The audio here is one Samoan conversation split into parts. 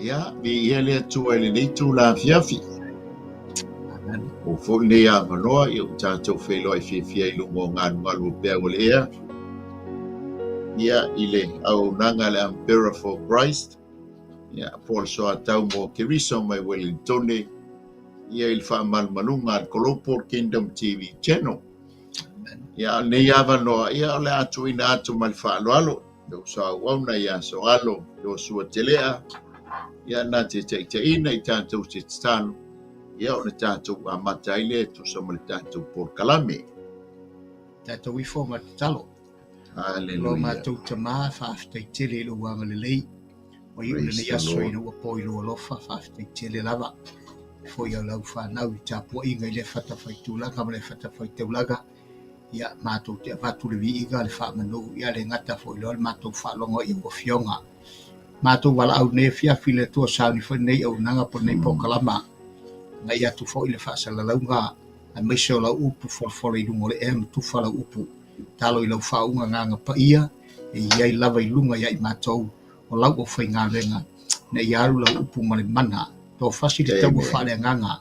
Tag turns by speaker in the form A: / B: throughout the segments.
A: Ia, viia le Atua i lenei itula afiafi.
B: Amen.
A: Ua foi lenei avanoa ia ua tatou feiloai fiafia i luga o galugalu o peau o le ea. Ia, i le auaunaga a le Umbrella for Christ, ia, po o le soatau mo Keriso mai Welintone, ia i le faamalumaluga a le Global Kingdom TV Channel. Ia, o lenei avanoa, ia, o le a tuuina atu ma le faaaloalo le uso auauna ia Soalo Iosua Telea, ia na te taitaiina i tatou te tatalo, ia ona tatou amata ai lea e tusa ma le tatou polokalame.
B: Tatou ifo ma tatalo. Lo
A: Haleluia.
B: matou Tama, faafetai tele i lou agalelei. Ua iu
A: Praise
B: lenei
A: the
B: aso
A: Lord.
B: ina ua po i lou alofa, faafetai tele lava. E foi au lau fanau i tapuaiga i lea fatafaitulaga ma lea fatafaitaulaga. Ia, matou te avatu le viiga, le faamanu, ia le gata foi loa le matou faalogo i au afioga. Matou valaau nei afiafi le Atua sauni foi nei auaunaga po o lenei polokalama. Agai atu foi le faasalalauga aemaise o lau upu folafola i luga o le ea ma tufa lau upu. Talo i lau faauuga agaga paia e i ai lava i luga ia i matou o lau aufaigaluega, ina ia alu lau upu ma le mana, tofasi le taua
A: Amen.
B: faaleagaga,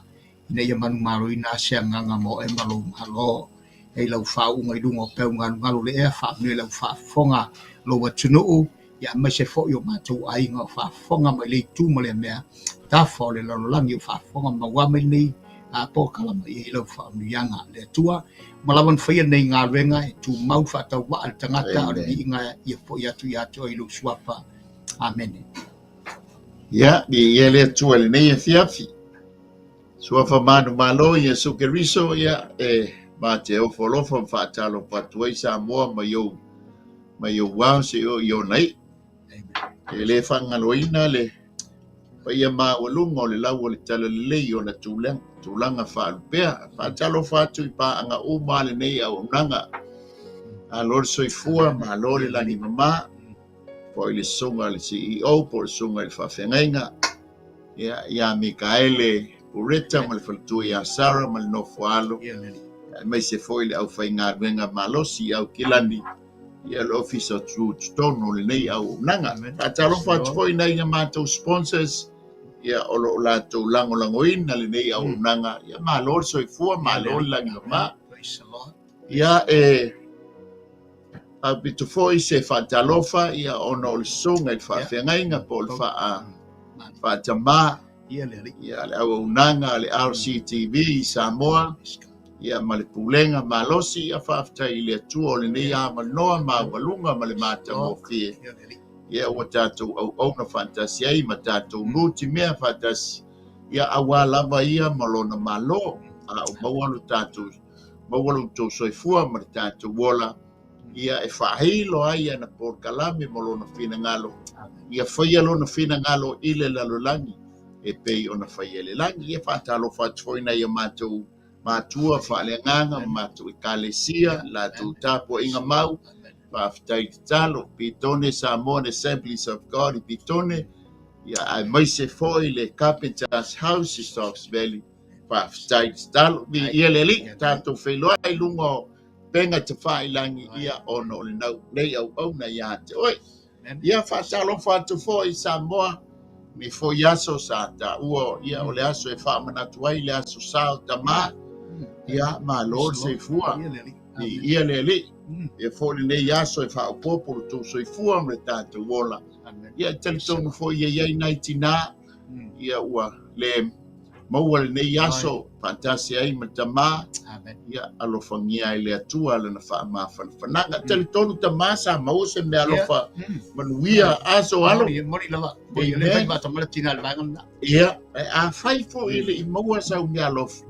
B: ina ia manumaloina se agaga mo oe ma lou Malo. E i lau faauuga i luga o peu galugalu o le ea, faamanuia i lau faafofoga lou atunuu, ia aemaise foi o matou aiga o faafofoga mai lea itu ma lea mea, tafa o le lalolagi o faafofoga maua mai lenei polokalama ia i lau faamanuiaga. Le Atua, ua lava ona faia lenei galuega e tumau faatauvaa le tagata o le
A: Amen.
B: viiga ia foi atu ia te oe i lou suafa. Amene.
A: Ia, viia le Atua i lenei afiafi. Suafa manumalo Iesu Keriso, ia, e ma te ofo alofa ma faatalofa atu ai Samoa mai ou mai ou ao seia oo i ona iu.
B: Amen.
A: E le faagaloina le paia maualuga o le lau o le talalelei i ona tulaga, tulaga faalupea. Faatalofa atu i paaga uma a lenei auaunaga. Malo le soifua, malo le lagi mama, po i le susuga i le CEO po o le susuga i le faafeagaiga, ia, ia Mikaele Pureta ma le faletua ia Sara ma le nofo alo,
B: Ia le Alii.
A: aemaise foi le aufaigaluega malosi i Aukilani, ia le ofisa tutotonu o lenei auaunaga.
B: Amen.
A: Faatalofa atu
B: Lord.
A: foi nai a matou sponsors, ia o lo o latou lagolagoina lenei auaunaga. Ia malo le soifua,
B: Ia le
A: malo le
B: Alii.
A: lagi
B: Amen.
A: mama.
B: Praise the Lord.
A: Ia e aupito foi se faatalofa ia ona o le susuga i le
B: Ia.
A: faafeagaiga po o le faa
B: Manu.
A: faatamā
B: Ia le Alii.
A: ia le auaunaga a le RCTV i Samoa
B: Praise God.
A: ia ma le pulega malosi ia faafetai i le Atua o lenei avanoa maualuga ma le
B: Praise the Lord.
A: matagofie
B: Ia le Alii.
A: ia ua tatou auauna faatasi ai ma tatou nutimea faatasi ia auā lava ia ma lona malo a o maua lo tatou maua lo tou soifua ma le tatou ola ia e faahilo ai ana polokalame ma lona finagalo
B: Amen.
A: ia faia lona finagalo i le lalolagi e pei ona faia i le lagi. Ia faatalofa atu foi nai a matou matua faaleagaga ma matou ekalesia, latou tapuaiga mau,
B: Amen.
A: faafetai tatalo, Petone Samoan Assemblies of God i Petone, ia aemaise foi le Carpenter's House i Stokes Valley, faafetai tatalo, viia le Alii, tatou feiloai i luga o upega tafailagi ia ona o le nau nei auauna ia te oe.
B: Amen.
A: Ia faatalofa atu foi Samoa, nei foi aso sa taua ia o le aso e faamanatu ai le aso sa o tamā, ia malo le
B: Praise the Lord.
A: soifua,
B: Ia le Alii. Amen.
A: viia le Alii. Ia foi lenei aso e faaopoopo lo tou soifua ma le tatou ola.
B: Amen.
A: Ia e talitonu foi e i ai nai tinā, ia ua le maua lenei aso faatasi ai ma tamā,
B: Amen.
A: ia alofagia ai le Atua lana faamafanafanaga. Talitonu tamā sa maua se mea alofa manuia aso alo.
B: Moni, moni lava. Moni, le
A: Amen.
B: fai matamala tina le vaega lena.
A: Ia, e afai foi le i maua sau mea alofa,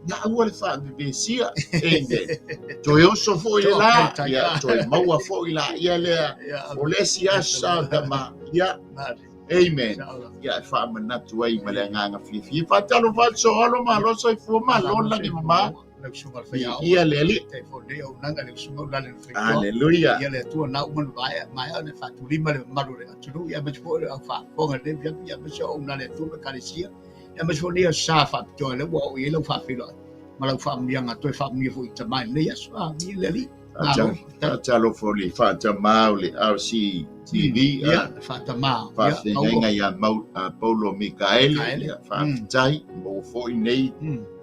A: ia aua le faavevesia. Amen. Toe oso foi le la, ia toe maua foi la ia lea.
B: Ia,
A: O le isi aso sa o tamā. Ia,
B: mali.
A: amen.
B: Inshallah.
A: Ia e faamanatu ai ma le agaga fiafia. Faatalofa atu soalo malo soifua malo le lagi mama.
B: Lau susuga i le faiaoga.
A: Viia le Alii.
B: Tai foi lenei auaunaga le susuga o Lale le Faitoa.
A: Haleluia.
B: Ia le Atua na uma na vaea maea ona faatulima le mamalu o le atunuu, ia aemaise foi o le au faafofoga i lenei afiafi, ia aemaise o auauna a le Atua ma Ekalesia, ia aemaise foi lenei aso sa faapitoa lea ua oo i ai lau faafeiloai ma lau faamanuiaga toe faamanuia foi i tama i lenei aso. Ah, viia le Alii.
A: Faatalofa o le faatamā o le RCTV.
B: Ia, faatamā.
A: Faafeagaiga ia Paulo Mikaele. Ia, faafetai. Maua foi nei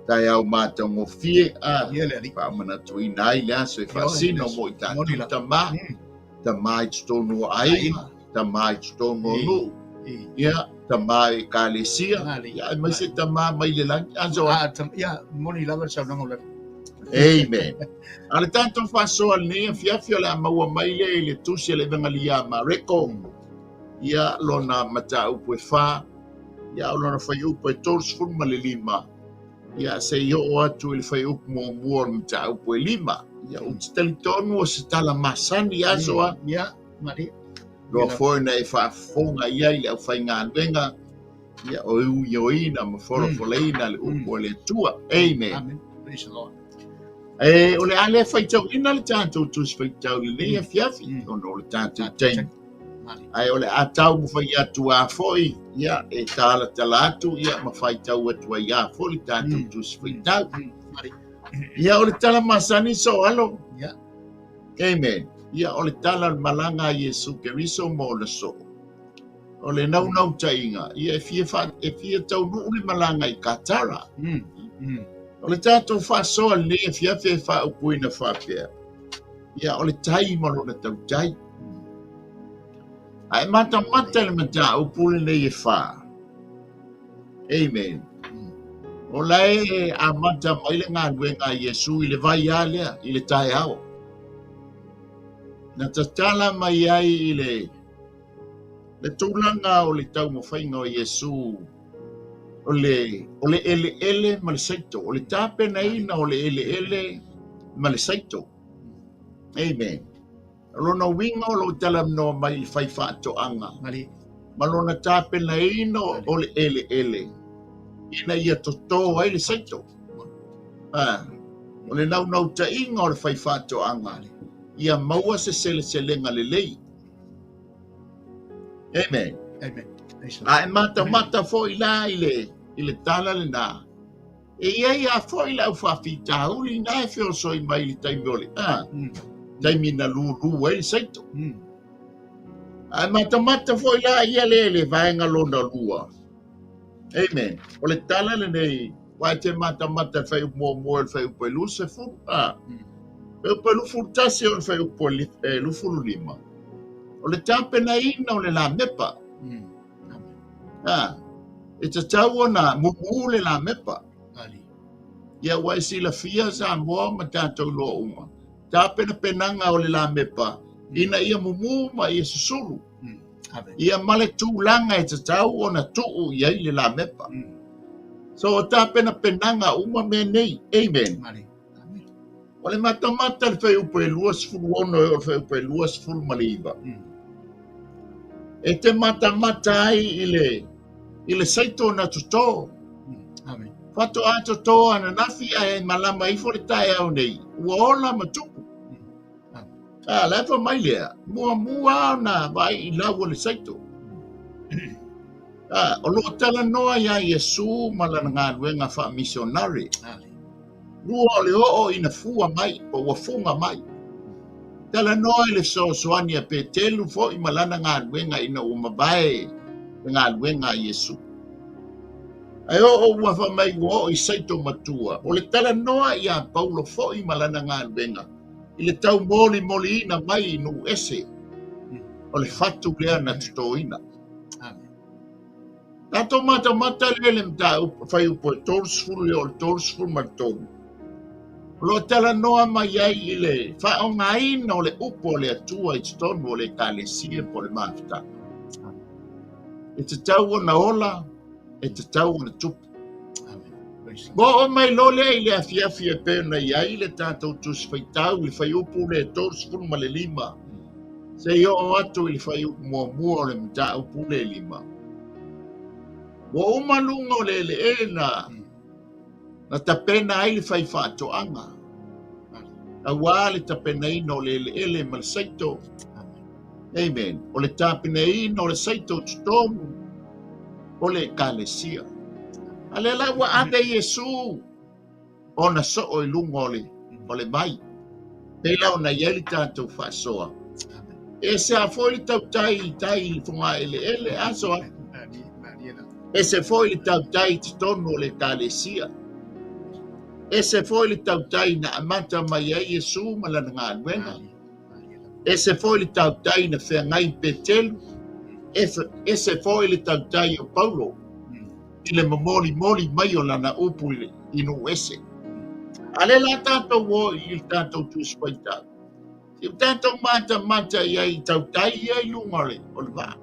A: taeao matagofie a faamanatuina ai le aso e faasino mo i tatou tamā. Tamā i totonu o aiga, tamā i totonu o nuu. Ia, tamā i ekalesia, ia, aemaise tamā mai le lagi. Aso a.
B: Ia, moni lava le saunoaga o le
A: Amen. A le tatou faasoa lenei afiafi o le a maua mai le i le tusi a le Evangelia a Mareko. Ia lona mataupu e 4, ia o lona fuaiupu e 35. Ia se i oo atu i le fuaiupu muamua o le mataupu e 5. Ia ou te talitonu o se tala masani aso a.
B: Ia, malie.
A: Loa foi na e faafofoga i ai le aufaigaluega, ia o uioina ma folafolaina le upu a le Atua. Amen.
B: Amen. Praise the Lord.
A: E, o le a le faitauina le tatou tusi faitau i lenei afiafi, ona o le tatou taimi. Ae o le a taumafai atu a foi, ia, e talatala atu, ia, ma faitau atu ai a foi le tatou tusi faitau. Ia, o le tala masani so alo. Amen. Ia, o le tala o le malaga a Iesu Keriso mo le soo. O le naunautaiga, ia e fia, fa, e fia taunuu le malaga i Katara. O le tatou faasoa lenei afiafi e faaupuina faapea, ia o le tai ma lona tautai. Ae matamata le mataupu lenei e fā. Amen. O la e amata mai le galuega a Iesu i le vai a lea, i le taeao. Na tatala mai ai i le Le tulaga o le taumafaiga o Iesu, o le, o le eleele ma le saito, o le tapenaina o le eleele ma le saito. Amen. O lona uiga o lo o talanoa mai i le faifaatoaga ma lona tapenaina o le eleele ina ia toto ai le saito. Ah, o le naunautaiga o le faifaatoaga ia maua se seleselega lelei. Amen.
B: Amen.
A: A e matamata foi la i le, i le tala lenā. E i ai a foi le au faafitauli na e feosoi mai i le taimi o le a, taimi na lūlū ai le saito. A e matamata foi la ia le le vaega lona lua. Amen. O le tala lenei, aua e te matamata i le fuaiupu muamua i le fuaiupu e 20, a, fuaiupu e 21 o le fuaiupu e 25. O le tapenaina o le lamepa. A, e tatau ona mumu le lamepa. Ia ua e silafia Samoa ma tatou iloa uma. Tapenapenaga o le lamepa ina ia mumu ma ia susulu. Ia ma le tulaga e tatau ona tuu i ai le lamepa. So o tapenapenaga uma mea nei. Amen. O le matamata le fuaiupu e 26 e oo i le fuaiupu e 29. E te matamata ai i le i le saito na toto.
B: Amen.
A: Faatoa toto ananafi ae malama ifo le taeao nei. Ua ola ma tupu. A, la e fai mai lea, muamua ona vaai i lau o le saito. A, o lo o talanoa iā Iesu ma lana galuega faamisionare. Lua o le oo ina fua mai, po ua fuga mai. Talanoa i le fesoasoani a Petelu foi ma lana galuega ina ua mavae le galuega a Iesu. Ae oo ua fai mai ua oo i saito matua, o le talanoa iā Paulo foi ma lana galuega i le taumolimoliina mai i nuu ese o le fatu lea na totoina. Tatou matamata lea i le mataupu fuaiupu e 30 e oo i le 33. O lo o talanoa mai ai i le faaaogaina o le upu a le Atua i totonu o le Ekalesia po o le mafutaga. E tatau ona ola, e tatau ona tupu. Ua oo mai loa lea i le afiafi e pei ona i ai le tatou Tusi Faitau i le fuaiupu lea e 35 seia oo atu i le fuaiupu muamua o le mataupu lea e 5. Ua uma luga o le eleele na, na tapena ai le faifaatoaga, auā le tapenaina o le eleele ma le saito. Amen. O le tapenaina o le saito totonu o le Ekalesia. A lea la ua ave Iesu ona soo i luga o le, o le vai. Pei la ona i ai le tatou faasoa. Ese lava foi le tautai i tai i fogaeleele, a Soa? Ese foi le tautai i totonu o le Ekalesia. Ese foi le tautai na amata mai ai Iesu ma lana galuega. Ese foi le tautai na feagai Petelu. Ese foi le tautai o Paulo i le momolimoli mai o lana upu i nuu ese. A lea la tatou o i le tatou Tusi Faitau, se ua tatou matamata i ai i tautai ia i luga o le vaa.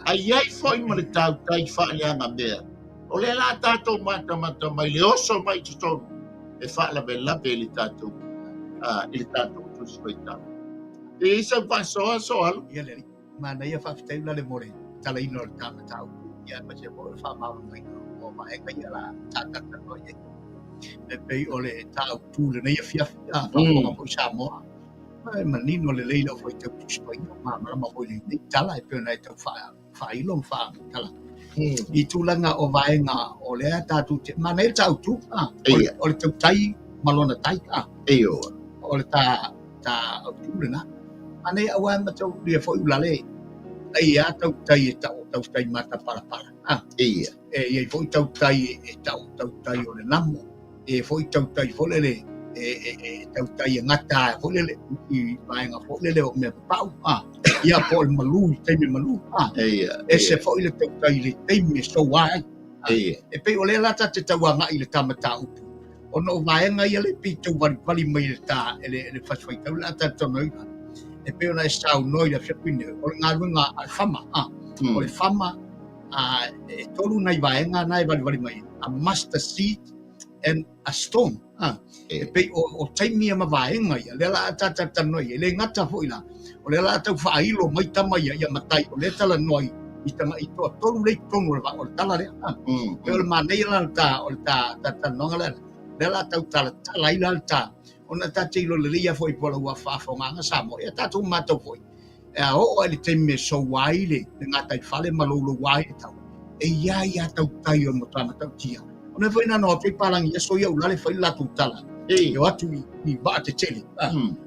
A: A i ai foi ma le tautai faaleagamea, o lea la tatou matamata mai le oso mai i totonu e faalavelave i le tatou i le tatou Tusi Faitau. E i ai sau faasoa, Soalo?
B: Ia le alii. Manaia faafetai la le mo le talaina o le ta mataupu ia aemaise foi o le faamalamalamaina o vaega ia la ta talatalanoa i ai. E pei o le ta autu i lenei afiafi a faafofoga foi Samoa. E manino lelei lau faitau Tusi Paia, malamalama foi i lenei tala e pei ona e tau faailo ma faamatala i tulaga o vaega o lea tatou te manaia le ta autu o le tautai ma lona tai a. O le ta ta autu lena. Manaia aua e mataulia foi ulale ai ia tautai e tau tautai matapalapala a. E i ai foi tautai e tau tautai o le namo. E foi tautai foi lele e tautai e gata foi lele i vaega foi lele o mea papau a. Ia po o le malu i taimi malu a. Ese foi le tautai i le taimi e soua ai. E pei o lea la ta te tau agai i le ta mataupu ona o vaega ia le pei tau valivali mai le ta e le fasi faitau le a talitonuina e pei ona e saunoa i le afiafi nei o le galuega a le fama a. O le fama a e tolu nai vaega na e valivali mai, a mustard seed and a storm a. E pei o taimi ia ma vaega ia lea la a talatalanoa i ai. E le gata foi la o lea la a tau faailo mai tama ia ia matai o lea talanoa i tanga i toatolu lea i totonu o le tala lea a. E pei o le manaia la o le ta o le ta talatalanoaga lea lea la a tau talatala ai la le ta ona ta te iloa lelei lava foi po o lau faafofogaaga Samoa ia tatou matau foi E a oo ai le taimi e soua ai le gataifale ma louloua ai le tau, e i ai lava tautai o le matua matautia. O mea foi na na o atu ai palagi i aso ia ulale fai le latou tala, e o atu i vaa tetele,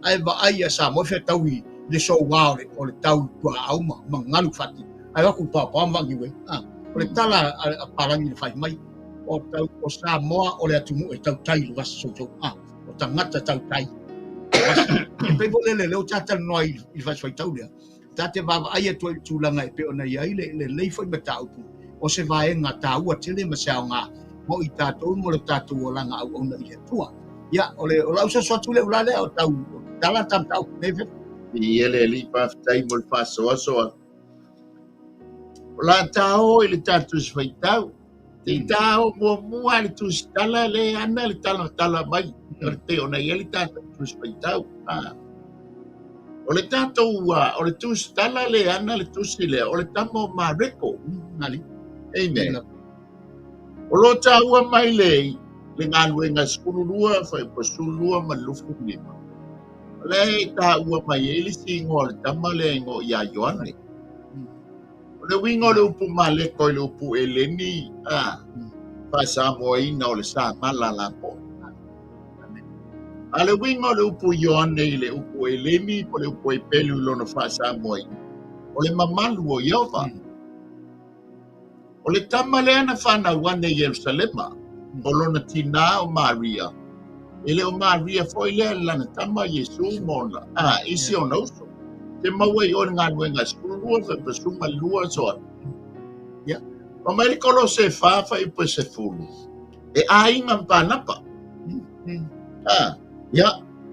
B: ae vaai ia Samoa e featau i le soua o le tau i tuaau ma galu faatino, ae o atu i paopao ma vaagiu ai. O le tala a palagi na fai mai, o Samoa o le atunuu e tautai i le vasa sousou. O tagata tautai. E pei foi lele lea ua talanoa i le fasi faitau lea, ta te vaavaai atu ai i le tulaga e pei ona i ai lenei foi mataupu, o se vaega taua tele ma se aoga mo i tatou mo le tatou olaga auauna i le Atua. Ia, o le o lau soso atu lea ula lea o tau tala ta mataupu nei fe.
A: Ia le alii faafetai mo le faasoasoa. O la ta o i le tatou faitau. Te i tā o muamua le tusi tala le ana le tala tala mai. O le pei ona i ai le tatou tusi faitau. O le tatou, o le tusi tala le ana le tusi lea, o le tama o Mareko. Amen. O lo taua mai le le galuega 12 fai po 12 ma le 25. O le e taua mai ai le isi igoa o le tama lea igoa ia Ioane. O le uiga o le upu Maleko i le upu Eleni, a, faa-Samoaina o le samala lapoa. A le uiga o le upu Ioane i le upu Eleni po o le upu Epelu i lona faa-Samoaina, o le mamalu o Ieova. O le tama lea na fanau ane i Ierusalema, o lona tinā o Maria, e le o Maria foi lea lana tama Iesu ma ona, a, isi ona uso. Te maua i oe le galuega 12 fai pa 12 soa.
B: Ia.
A: Fai mai le Kolose 4 fuaiupu 10, e aiga ma Panapa. A, ia,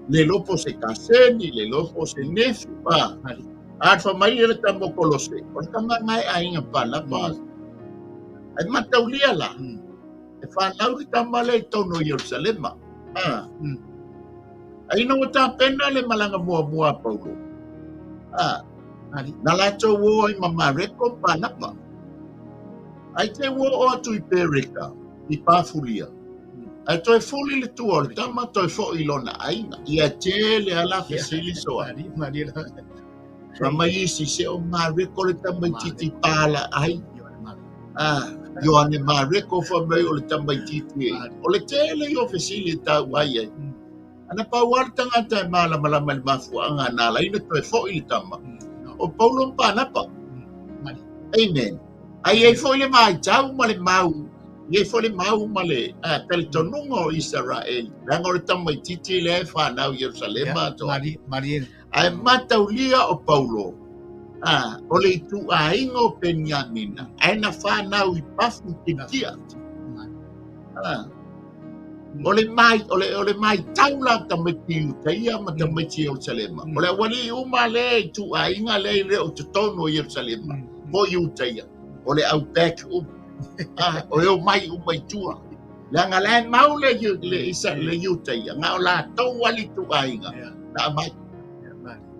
A: le iloa po o se kaseni, le iloa po o se nefi, a. A fai mai le tama o Kolose, o le tama lena e aiga ma Panapa. Ai mataulia la, e fanau le tama lea i totonu o Ierusalema. A. Ai ina ua tapena le malaga muamua a Paulo, a, na latou o ai ma Mareko ma Panapa. Ai te ua oo atu i Pereka, i Pafulia, ae toe fuli le tua o le tama toe foi i lona aiga. Ia tele a la fesili soa. Fai mai isi, se o Mareko le tamaitiiti pala ai. A, Ioane Mareko fai mai o le tamaitiiti e. O le tele ia o fesili e tau ai ai. Ana pau lava le tagata e malamalama i le mafuaaga na ala ai ona toe foi le tama, o Paulo ma Panapa. Amen. Ae i ai foi le vaitau ma le mau, i ai foi le mau ma le talitonuga o Isaraeli, leaga o le tamaitiiti lea e fanau i Ierusalema atoa. Ae mataulia o Paulo, o le ituaiga o Peniamina, ae na fanau i Pafu i Kilikia. O le mai, o le, o le maitau la tamaiti Iutaia ma tamaiti Ierusalema. O le aualii uma lea i ituaiga lea e le o i totonu o Ierusalema, po o Iutaia, o le au back uma. Ah, o e omai uma i tua. Leaga la e mau le, le, isa, le Iutaia, na o latou lava le ituaiga na aumai.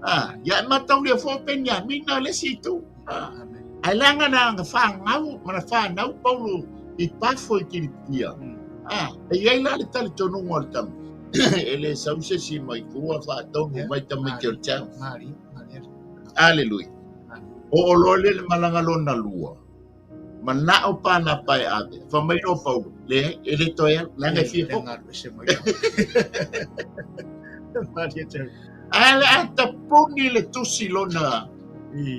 A: Ah, ia e mataulia foi o Peniamina le isi itu. Ah, ae leaga na fanau, ma na fanau Paulo i Pafo i Kilikia. Ah, e i ai la le talitonuga o le tama. E le sau se isi mai tua faatonu mai tamaiti o le town. Aleluia. Oo loa lea i le malaga lona lua. Manao Panapa e ave. Fai mai loa Paulo, leai, e le toe alu, leaga e fia foi. Ae le a tapuni le tusi lona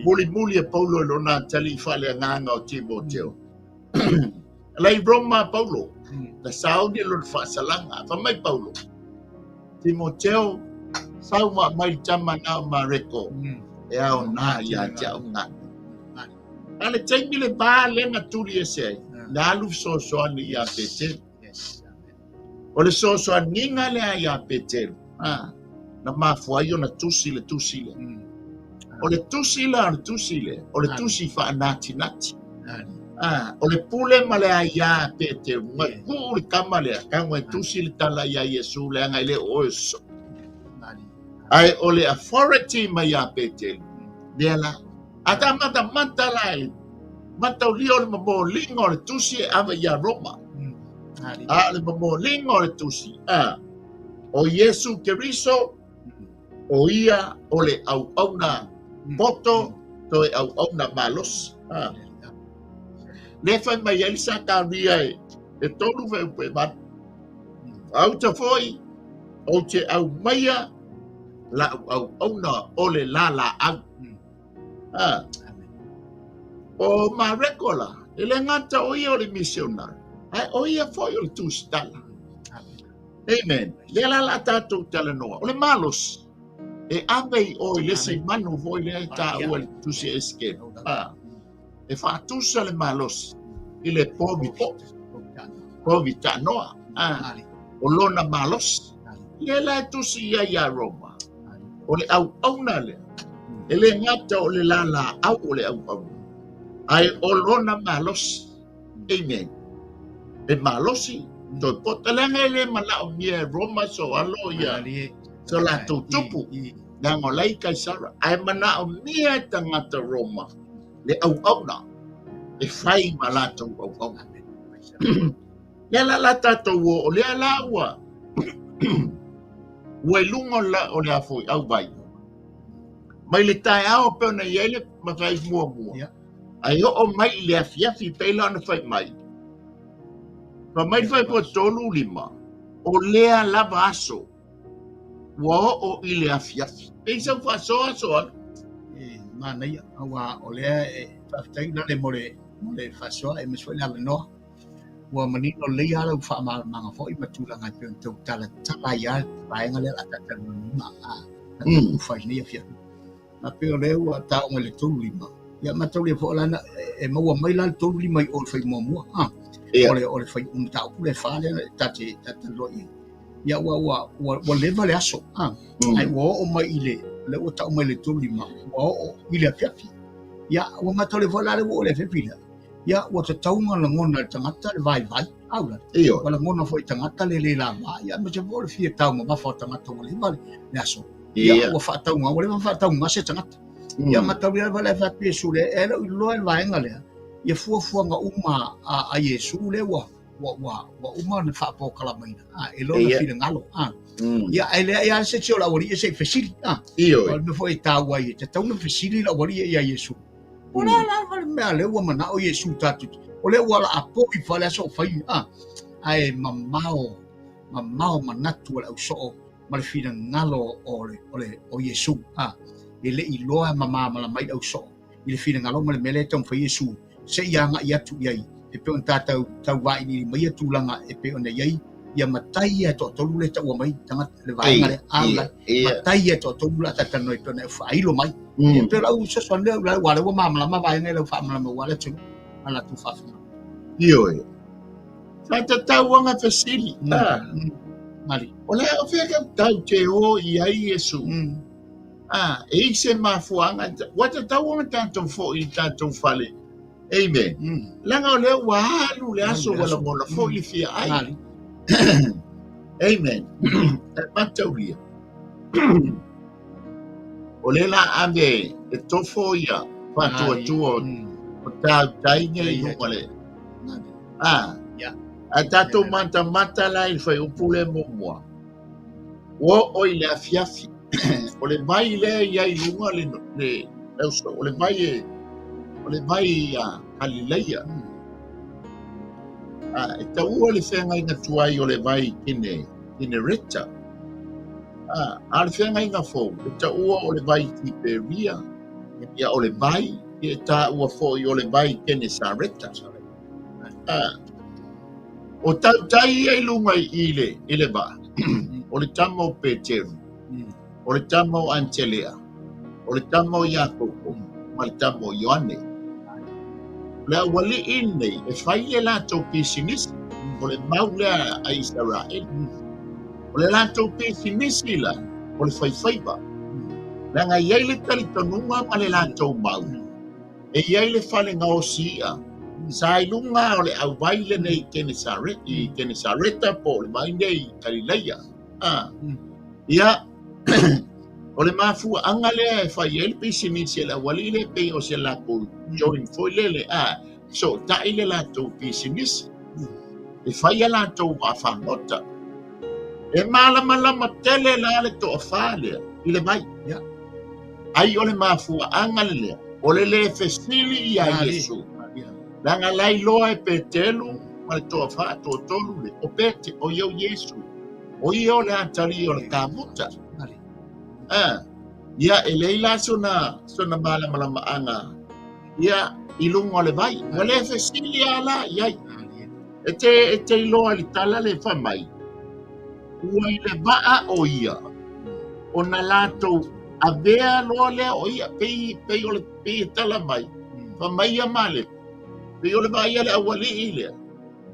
A: mulimuli e Paulo i lona atalii faaleagaga o Timoteo. La i Roma Paulo, na sauni lona faasalaga. Fai mai Paulo, Timoteo, sau ma aumai le tama na o Mareko, e aoga ia te au ganu. A le taimi le va lea na tuli ese ai, na alu fesoasoani ia Peteru. O le fesoasoaniga lea ia Peteru, na mafua ai ona tusi le tusi lea. O le tusi la o le tusi lea, o le tusi faanatinati. O le pule ma le aiā a Peteru, na tuu le tama lea, tago e tusi le tala ia Iesu leaga e le o oe o se soo. Ae o le authority mai ia Peteru, lea la, A ta matamata la e mataulia o le momoliga o le tusi e ave ia Roma. A o le momoliga o le tusi, a o Iesu Keriso, o ia o le auauna poto, toe auauna malosi. A. Lea fai mai ai le Sakaria e 3 fuaiupu e 8. Auta foi, ou te aumaia la'u auauna o le lalaau. Ah. O Mareko la, e le gata o ia o le misionari, ae o ia foi o le tusitala. Amen. Lea la la tatou talanoa. O le malosi, e ave i o i le isi manu foi lea e taua i le tusi a Esekiele. Ah. E faatusa le malosi i le povi po'o, povi taanoa. Ah. O lona malosi. Lea la e tusi i ai ia Roma. O le auauna lea, e le gata o le lalaau o le auauna, ae o lona malosi. Amen. E malosi, toe poto. Leaga e le manaomia e Roma so alo ia so latou tupu. Leaga o la e i Kaisara. Ae manaomia e tagata Roma le auauna e fai ma latou auauna. Lea la la tatou o, o lea la ua ua i luga o la, o le a foi auvai. Mai le taeao pei ona i ai le mafai muamua.
B: Yeah.
A: Ae oo mai i le afiafi pei la ona fai mai. Fai mai le fuaiupu 3 5, o lea lava aso ua oo i le afiafi. Pei sau faasoa aso alu.
B: E manaia, aua o lea e faafetai Lale mo le, mo le faasoa aemaise foi le avanoa. Ua manino lelei lava lau faamalamalamaga foi ma tulaga e pei ona tau talatala ai lava le vaega lea o le a talatalanoaina a tufa i lenei afiafi. A pei o lea ua taua mai le 35, ia mataulia foi la e maua mai la le 35 i o i le fai muamua, a o le o le fai mataupu lea e fa lea ta te talanoa i ai. Ia ua ua ua ua leva le aso, a ae ua oo mai i le lea ua tau mai le 35, ua oo i le afiafi. Ia ua mataulia foi la lea ua oo i le afiafi lea. Ia, ua tatau ona lagona e le tagata le vaivai, aula.
A: Ioe.
B: Ua lagona foi e tagata le le lava, ia aemaise foi o le fia taumamafa o tagata ua leva le aso. Ia,
A: Ia.
B: ua faatauga, ua leva ona faatauga se tagata. Ia, mataulia lava le fai atu Iesu lea, e le o iloa le vaega lea, ia fuafuaga uma a Iesu lea ua ua ua ua uma ona faapolokalamaina, a, e lona
A: Ia.
B: finagalo, a. Ia, ae leai lava se isi o le aualii se i fesili, a.
A: Ioe.
B: O le mea foi e taua ai, e tatau ona fesili le aualii ia Iesu. O le a lava le mea lea ua manao Iesu tatou te, o lea ua laapoi fale aso o fai, a, ae mamao, mamao manatu o le ausoo ma le finagalo o le, o le, o Iesu, a, e le i iloa ma malamalama ai le ausoo i le finagalo ma le mea lea e taumafai Iesu se i agai atu i ai, e pei ona tatou tau vailiili mai ia tulaga e pei ona i ai ia matai ia e toatolu lea e taua mai tagata le vaega lea, a la, matai ia e toatolu la a talatalanoa ai e pei ona e faailo mai. E pei o lau fesoasoani lea, aua o lea ua malamalama vaega ia lau faamalamalama aua le atunuu ma latou faafofoga.
A: Ioe. Sa tatau ona fesili.
B: Mali.
A: O le a fea ka tau te o i ai Iesu. A, e i se mafuaaga, ua tatau ona tatou foi i tatou fale. Amen. Leaga o lea ua alu le aso ua lagona foi le fia ai. Amen. E mataulia. O lea la ave e tofo ia faatuatua o tautai nei i luga le. A, a tatou matamata la i le fuaiupu lea muamua. Ua oo i le afiafi. O le vai lea i ai i luga le, le, o le vai e, o le vai a Kalileia. A, e taua le feagaiga tuai o le vai Kine, Kinereta. A, a o le feagaiga fou, e taua o le vai Tiperia. Ia o le vai, e taua foi o le vai Kenesareta. A, o tautai ia i luga i le, i le vaa, o le tama o Peteru, o le tama o Antelea, o le tama o Iakopo, ma le tama o Ioane. O le aualii lenei e fai le latou pisinisi, o le mau lea a Isaraelu. O le latou pisinisi la, o le faifaiva. Leaga e i ai le talitonuga ma le latou mau, e i ai le fale gaosi i'a sa i luga o le auvai lenei i Kenesareta, i Kenesareta po o le vai nei i Kalileia. A, ia, o le mafuaaga lea e fai ai le pisinisi a le aualii lea pei o se latou join foi lele, a, fesootai le latou pisinisi, e fai a latou vaafagota. E malamalama tele la le toafa lea i le vai. Ai o le mafuaaga lea, o le le fesili ia Iesu. Leaga la iloa e Petelu ma le toafa toatolu le, o Pete, o ia o Iesu, o ia o le atalii o le kamuta. Ah, ia e leai la sona, sona malamalamaaga ia i luga o le vai. Ua le fesili a la i ai. E te, e te iloa i le tala le fai mai, ua i le vaa o ia, ona latou avea loa lea o ia, pei, pei o le, pei e tala mai, fai mai ia Maleko, pei o le vaai a le aualii lea,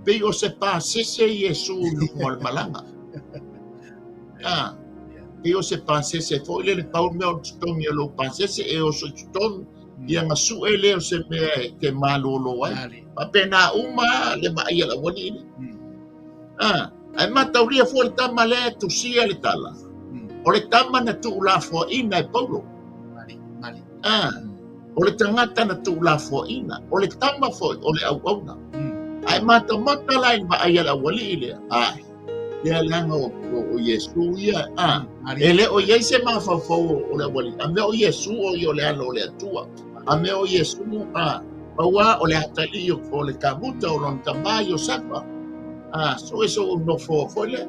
A: pei o se pasese Iesu i luga o le malaga. Ah, pei o se pasese foi lele, pau le mea o le totogi o lou pasese e oso i totonu, ia na sue lea o se mea e te malolo ai. Faapena uma le vaai a le aualii lea. Ah, ae mataulia foi le tama lea e tusia le tala. O le tama na tuulafoaina e Paulo. Ah, o le tagata na tuulafoaina. O le tama foi o le auauna. Ae matamata la i le vaai a le aualii lea. Ah, lea leaga o, o, o Iesu ia. Ah, e le o i ai se mafaufau o le aualii. A mea o Iesu o ia o le alo o le Atua. A mea o Iesu, ah, pau lava o le atalii o le kamuta o lona tama Iosefa. Ah, so e so nofo foi lea.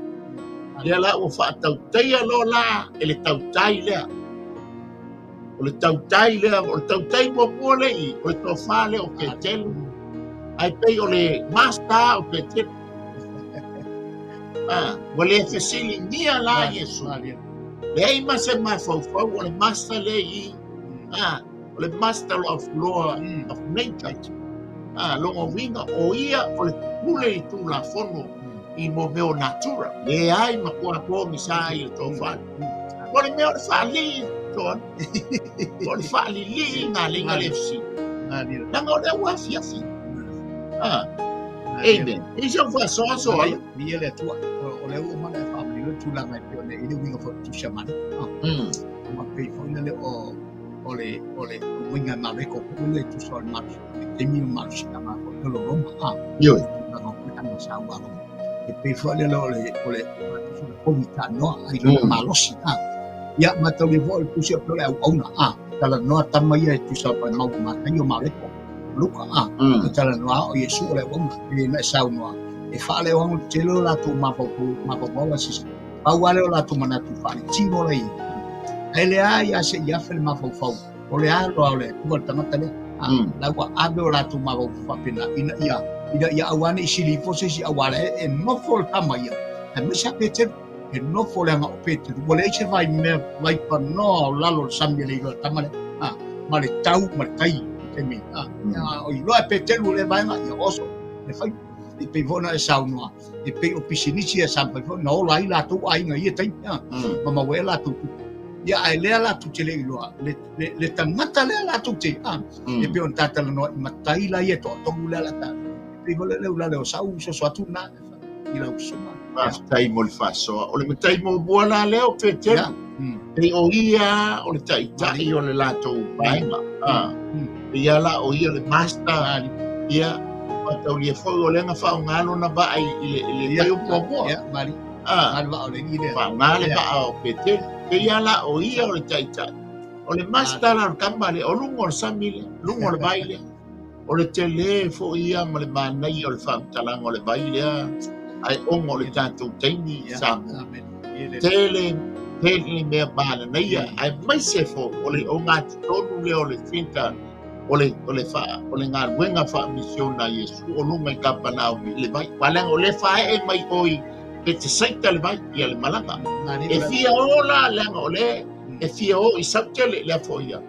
A: Lea la ua faatautaia loa la e le tautai lea. O le tautai lea, o le tautai muamua lea i, o le tofa lea o Petelu. Ae pei o le master o Petelu. Ah, ua le fesiligia la Iesu. Leai ma se mafaufau o le master lea i. Ah, o le master of law of nature. Ah, lona uiga o ia o le pule i Tulafono i mo mea o natura. Leai ma kua pogisa i le tofa. O le mea o le faalii, toa. O le faalilii ngā leiga le fesili. Leaga o lea ua afiafi. Ah, amen. E se faasoasoa ala.
B: Viia le Atua. O lea ua uma ona e faamanino le tulaga e pei ona i ai le uiga foi o le tusi a Mareko. Ma pei foi lele o o le o le uiga e Mareko foi lele e tusa o le malosi le taimi o le malosiaga foi lele o Roma.
A: Ioe.
B: Tulaga foi lea sa ua Roma. E pei foi lele o le o le tusi o le povi taanoa ai lona malosi. Ia mataulia foi o le tusi o le auauna. Talanoa tama ia e tusa o le mau Mataio Mareko Luka. E talanoa o Iesu o le auauna. E na e saunoa e faaleoago le tele o latou mafaufau mafaufau a sisi. Pau lava lea o latou manatu faaletino la i ai. Ae leai lava se i afe le mafaufau, o le alo lava o le Atua le tagata lea. La ua ave o latou mafaufau faapena ina ia ina ia aua ne i sili ifo se isi auala e nofo le tama ia, aemaise lava Peteru. E nofo leaga o Peteru, ua leai se vaimea vaipanoa o lalo o le sami e le iloa e le tama lea, ma le tau ma le tai i le taimi, o iloa e Peteru lea vaega, ia oso le faiva. E pei foi ona e saunoa, e pei o pisinisi ia sa mafai foi ona ola ai latou aiga i ia taimi, ma maua ai latou tupe. Ia, ae lea latou te le iloa, le tagata lea latou te, e pei ona ta talanoa i matai la ia e toatolu lea la ta, e pei foi lea le ulale o sau soso atu lena i lau susuga.
A: Faafetai mo le faasoa. O le matai muamua la lea o Peteru. Pei o ia o le taitai o le latou vaega. Ia la o ia le master. Ia, mataulia foi o lea na faaaoga lona vaa i le vai o muamua.
B: Ia, mali. Ah, le vaa o le alii lea.
A: Faaaoga le vaa o Peteru. Pei la o ia o le taitai. O le master la o le tama lea, o luga o le sami lea, luga o le vai lea. O le tele foi ia ma le manaia o le faamatalaga o le vai lea, ae ona o le tatou taimi i Samoa. Tele, tele mea manaia, aemaise foi o le ogatotonu lea o le center o le, o le, faa, o le galuega faamisiona a Iesu o luga i Kapanaumi i le vai. Aua leaga o lea e faaee mai o i Petesaita le vai, ia le malaga. E fia o la, leaga o lea e fia o i Sautele lea foi ia.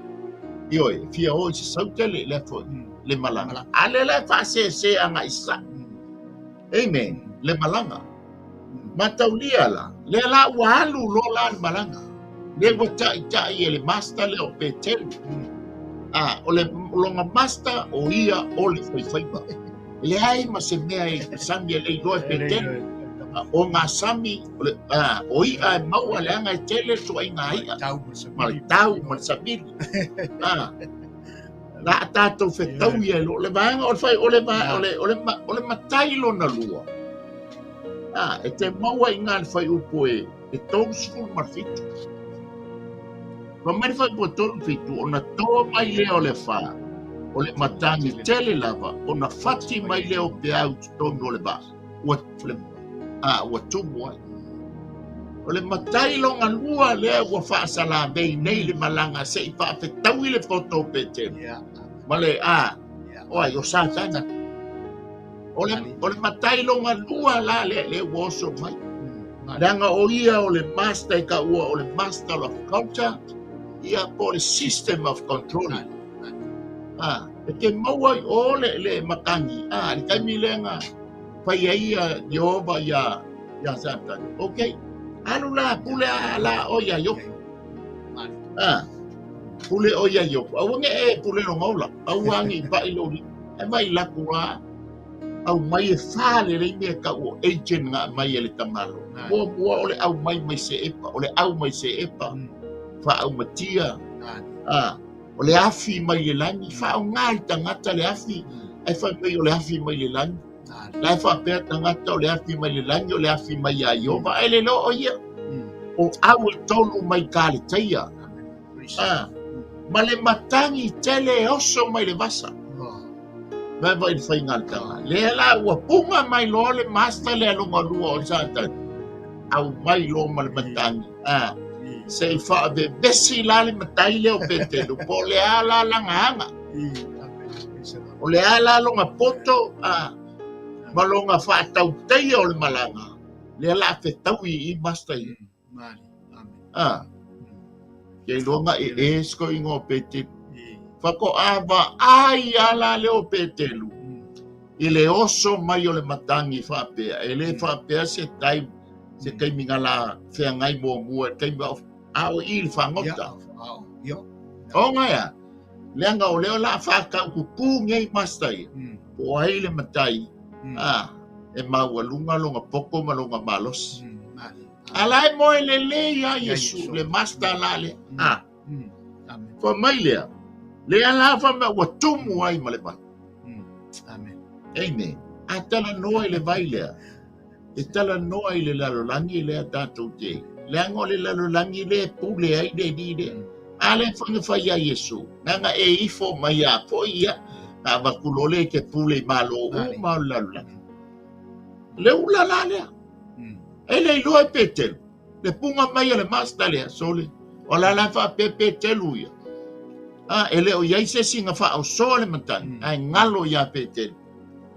A: Ioe, e fia o i se sautele lea foi, le malaga. A lea la e faasese agai i sasae. Amen. Le malaga. Mataulia la, lea la ua alu loa la le malaga. Lea ua taitai e le master lea o Peteru. Ah, o le lona master o ia o le faifaiva. Leai ma se mea e sami e le iloa e Peteru. O ngā sami, o, le, ah, o i'a e maua leaga e tele le tuaiga i'a. Ma le tau ma le savili. Ah, la a tātou fetau ia i lo le vaega o le whai, o le, va, o le, o le, o le matai lona lua. Ah, e te maua i ngā le whai upu e, e 37. Fa mai le whai upu e 37, ona tō mai lea o le whā, o le matangi tele lava, ona whati mai lea o peau totonu o le vaa. Ua, le, ah, ua tumu ai. O le matai loga lua lea ua faasalavei nei le malaga se i faafetaui le poto o Peteru. Ma le, a, o ai, o Satana. O le, o le matai loga lua la lea, lea ua oso mai. Leaga o ia o le master e taua o le master of culture, ia po o le system of control. A, e te maua i o le, le matagi, a, le taimi lea na fai ai ia Iehova iā, iā Satani. Ok, alu la, pule a la ʻoe iā Iopo. A, pule ʻoe iā Iopo. Aua ne i e pule lona ola. Aua ne i paʻi lou lima. Ae vaai laku lā, aumai e fā lelei mea e tau o agent na aumai e le tamalo. Muamua o le aumai mai Seʻepa, o le au mai Seʻepa, faaaumatia. A, o le afi mai le lagi, faaaoga i tagata le afi, ae fai mai o le afi mai le lagi. La e faapea tagata o le afi mai le lagi, o le afi mai iā Ieova, ae le iloa o ia. O au e tolu mai Kaleteia. Ah, ma le matagi tele e oso mai le vasa. Vai vai le faiga a le tama. Lea la ua puga mai loa le master lea lona lua o Satani. Aumai loa ma le matagi. Ah, se i faavevesi la le matai lea o Peteru, po o le a la lana aga. O le a la lona poto a, ma lona faatautaia o le malaga, lea la a fetaui i master ia. A, ke iloa na e e se toeaina o Peteru. Faatoa vaai lava la lea o Peteru i le oso mai o le matagi faapea, e le faapea se taimi, se taimi na la feagai muamua i le taimi a o i i le fagota. Ona e a? Leaga o lea o le a faataututu nei master ia, po o ai le matai, a, e maualuga lona poto ma lona malosi. A la e moe lelei lava Iesu, le master la lea. A, fai mai lea, lea la fai mai ua tumu ai ma le vai. Amen. A talanoa i le vai lea, e talanoa i le lalolagi lea tatou te, leaga o le lalolagi lea e pule ai le alii lea. A lea foi na fai ia Iesu, leaga e ifo mai a foi ia, na avatu loa lea e te pule i malo uma o le lalolagi. Le ula la lea. E le iloa e Peteru. Le puga mai a le master lea, sole, o la la faapea Petelu ia. A, e le o i ai se isi na faaosoa le matagi, ae galo ia Petelu.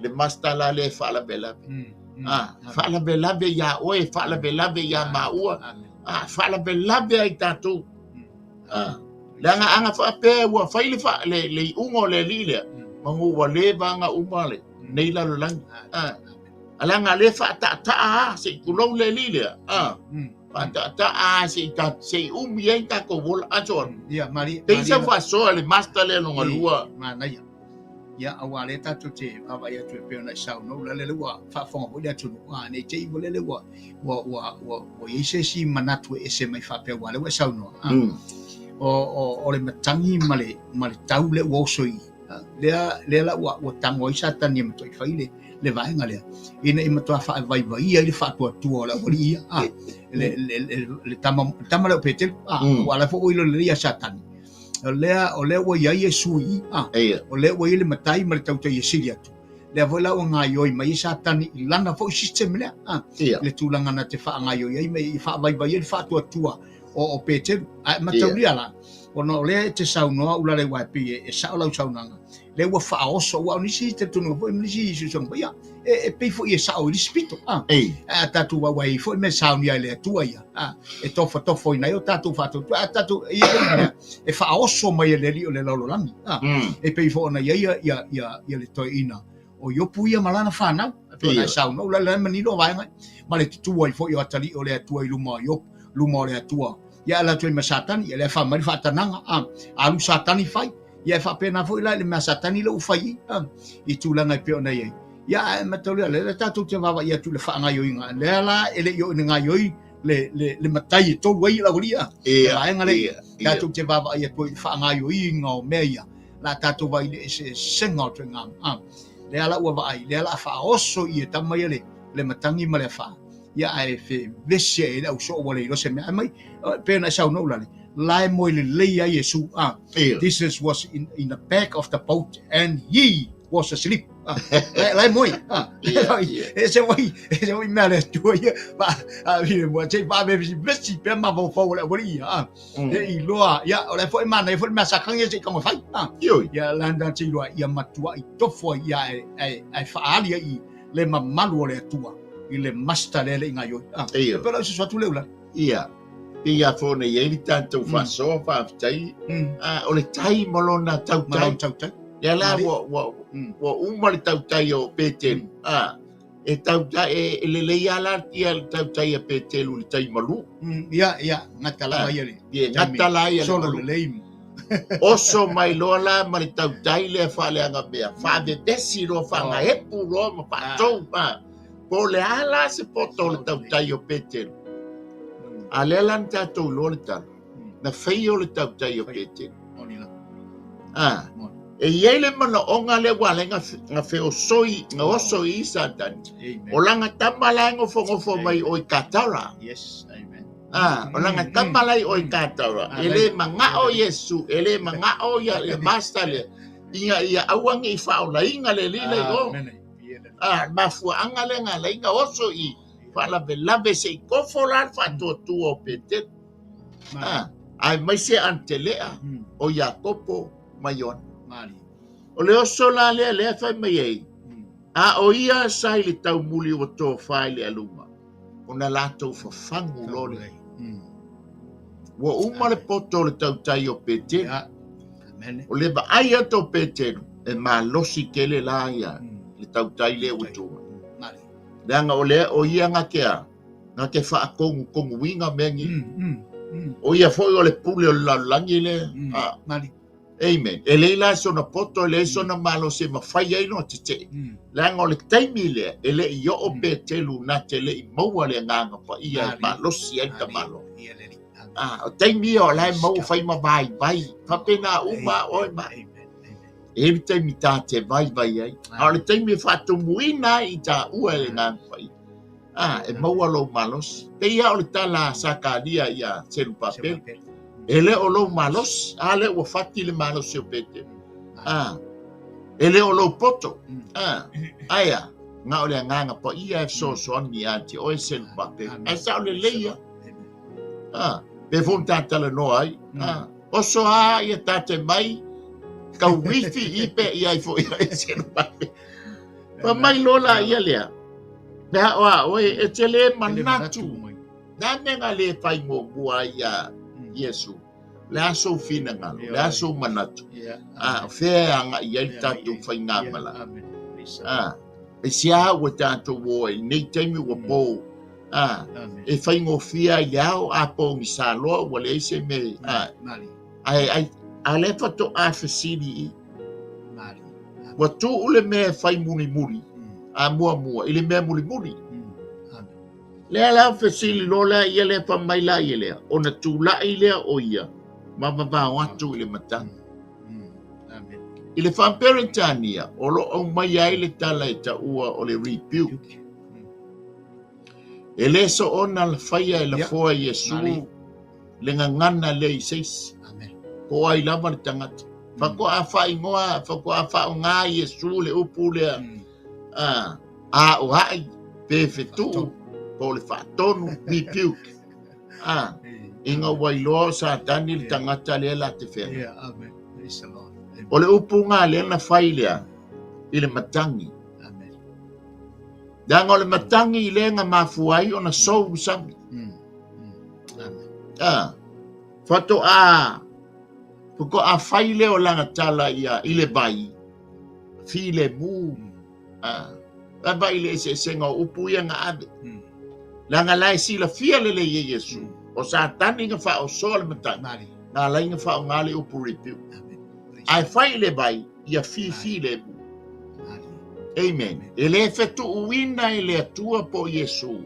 A: Le master la lea e faalavelave. A, faalavelave ia oe, faalavelave ia maua. A, faalavelave ai tatou. A, leaga ana faapea ua fai le, fa, le, le iuga o le alii lea, manu ua leva ona uma le, nei lalolagi. A, a leaga lea faataataa a, se i tulou le alii lea. A, faataataa a se i, ta, se i umi ai tatou ola. A, so,
B: Ia, mali,
A: pei sa faasoa le master lea lona lua.
B: Manaia. Ia, auā lea tatou te vaavaai atu e pei ona e saunoa, o lea ua faafofoga foi le atunuu, a, ne i te i ua lele ua, ua, ua, ua, ua i ai se isi manatu e ese mai faapea, aua o lea ua e saunoa, a, o, o, o le matagi ma le, ma le tau lea ua oso i i, a, lea, lea la ua, ua tago ai Satani e matuai fai le, le vaega lea, ina ia matua faavaivaia ai le faatuatua o le aualii ia, a, le, le, le, le tama, le tama lea o Petelu, a, aua o la e foi ua iloa lelei ia Satani. O lea, o lea ua i ai Iesu i i, a, o lea ua i ai le Matai ma le Tautai e sili atu. Lea foi la ua gaioi mai ai Satani i lana foi system lea, a, le tulaga na te faagaioi ai ma i faavaivai ai le faatuatua o, o Peteru. Ae mataulia la, ona o lea e te saunoa Ulalei aua e pei e, e sao lau saunoaga, lea ua faaoso, aua o nisi talitonuga foi ma nisi susuga foi, ia, e, e pei foi e sao i le isi pito, a,
A: Ei.
B: a tatou vaai ai foi mea saunia e le Atua ia, a, e tofotofoina ai o tatou faatuatua, a tatou, e i ai mea e faaoso mai e le Alii o le lalolagi, a, e pei foi ona i ai ia, ia, ia, ia le toeaina o Iopu ia ma lana fanau, e pei ona e saunoa, o la e manino vaega, ma le tutū ai foi o atalii o le Atua i luma o Iopu, luma o le Atua, ia ala atu ai ma Satani, ia lea fai mai le faatanaga, a, alu Satani fai, ia e faapena foi la i le mea Satani lea ua fai i, a, i tulaga e pei ona i ai. Ia, ae mataulia, lea la tatou te vaavaai atu i le faagaoioiga, lea la e le i oo ina gaoioi le, le, le matai e tolu ai le aualii, a, le vaega lea, tatou te vaavaai atu ai i le faagaoioiga o mea ia, la tatou vaai i le eseesega o ituaiga, a, lea la ua vaai, lea la faaoso i e tama ia le, le matagi ma le afa, ia ae fevesi ai le au soo ua le iloa se mea. Ae mai, pei ona e saunoa Ulale, la e moe lelei ai Iesu. Ah, Jesus was in, in the back of the boat and he was asleep. Ah, la, la e moe. Ah, e se wai, e se wai mea le Atua ia. Fa, a, i mua, te fa vesi, vesi pea mafaufau o le aualii ia. Ah, e iloa, ia, o le foi manaia foi le mea sa kagi se i tago e fai. Ah, ia, la na te iloa, ia matuai tofo ai ia e, e, e faaali ai i le mamalu o le Atua i le master lea e le i gaioi. Ah,
A: Ia.
B: e pei o lau susu atu lea ula.
A: Ia. Pei a foi ona i ai le tatou faasoa faafetai. Ah, o le tai ma lona
B: Ma
A: tautai.
B: lona tautai.
A: Lea la
B: Malie.
A: ua, ua, ua uma le tautai o Petelu. Ah, e tautai, e, e lelei lava la ia le tautai a Petelu i le tai malu.
B: Ia, ia, gata lava ia le
A: Ia,
B: taimi.
A: gata la ia le
B: Solo
A: malu.
B: lelei.
A: Oso mai loa la ma le tautai lea faaleagamea, faavevesi loa, faagaepu loa ma faatou. Ah, po o le a la se poto o le tautai o Petelu. A lea la na tatou iloa le tala, na faia o le tautai o Petelu. Ah, e i ai le manaoga lea ua ala ai na feosoi, na oso i Satani. O lana tama la e nofonofo mai o i Katara.
B: Yes, amen.
A: Ah, o lana tama la o i Katara. E le manao Iesu, e le manao ia le master lea. Ina ia aua ne i faaolaina le alii la i o. Ah, mafuaaga lea na ala ai na oso i faalavelave se i kofo la le faatuatua o Petelu. Ah, aemaise Anitelea, o Iakopo ma Ioane. O le oso la lea lea e fai mai ai, a o ia sa i le taumuli ua tofa i le aluga, ona latou fafagu loa lea. Ua uma le poto o le tautai o Petelu. O le vaai atu o Petelu, e malosi tele la ia le tautai lea ua tu mai. Leaga o lea o ia na te a, na te faatonutonuina mea nei. O ia foi o le pule o le lalolagi lea. A. Amen. E leai la sona poto, e leai sona malosi e mafai ai ona tetee. Leaga o le taimi lea, e le i oo Petelu na te le i maua le Agaga Paia e malosi ai le tamaloa. Ah, o taimi ia o la e maua fai ma vaivai. Faapena uma oe ma. E i ai le taimi ta te vaivai ai. A o le taimi e faatumuina ai i taua e le Agaga Paia. Ah, e maua lou malosi. Pei lava o le tala a Sakaria ia Serubabeli. E le o lou malosi, a lea ua fati le malosi o Petelu. Ah, e le o lou poto. Ah, ae a, na o le Agaga Paia e fesoasoani ia te oe Serubabeli. Ae sao lelei ia. A, pe foi na ta talanoa ai. A, oso a ia ta te mai, tau wifi i pe i ai foi ai se mai. Pa mai lola ia lea. Me ha oa oe e te le manatu. Na me nga le fai muamua ai ia Iesu. Le a sou finagalo, le a sou manatu. A, fea e agai ai le tatou faigamalaga. A, e sea ua tatou o ai nei taimi ua po. A, e faigofie ai le ao a pogisa loa ua leai se mea. A, ae ai, a lea faatoa fesili i. Ua tuu le mea e fai mulimuli, a muamua i le mea mulimuli. Lea la fesili loa lea ia lea fai mai la ia lea, ona tulai lea o ia ma vavao atu i le matagi. I le faa-Peretania, o lo o aumaia ai le tala e taua o le rebuke. E le soona faia e lafoa Iesu le gagana lea i se isi. Po o ai lava le tagata. Faatoa faaigoa, faatoa faaaoga Iesu le upu lea, a aoai pe fetuu po o le faatonu, rebuke. A, ina ua iloa o Satani le tagata lea la te feagai. O le upu na lea na fai lea i le matagi. Leaga o le matagi lea na mafua ai ona sou le sami. A, faatoa faatoa fai lea o lana tala ia i le vai, filemu. A, vaavaai i le eseesega o upu ia na ave. Leaga la e silafia lelei e Iesu, o Satani na faaosoa le matagi, na ala ai na faaaoga le upu rebuke. Ae fai i le vai, ia filemu. Amen. E le fetuuina e le Atua po o Iesu.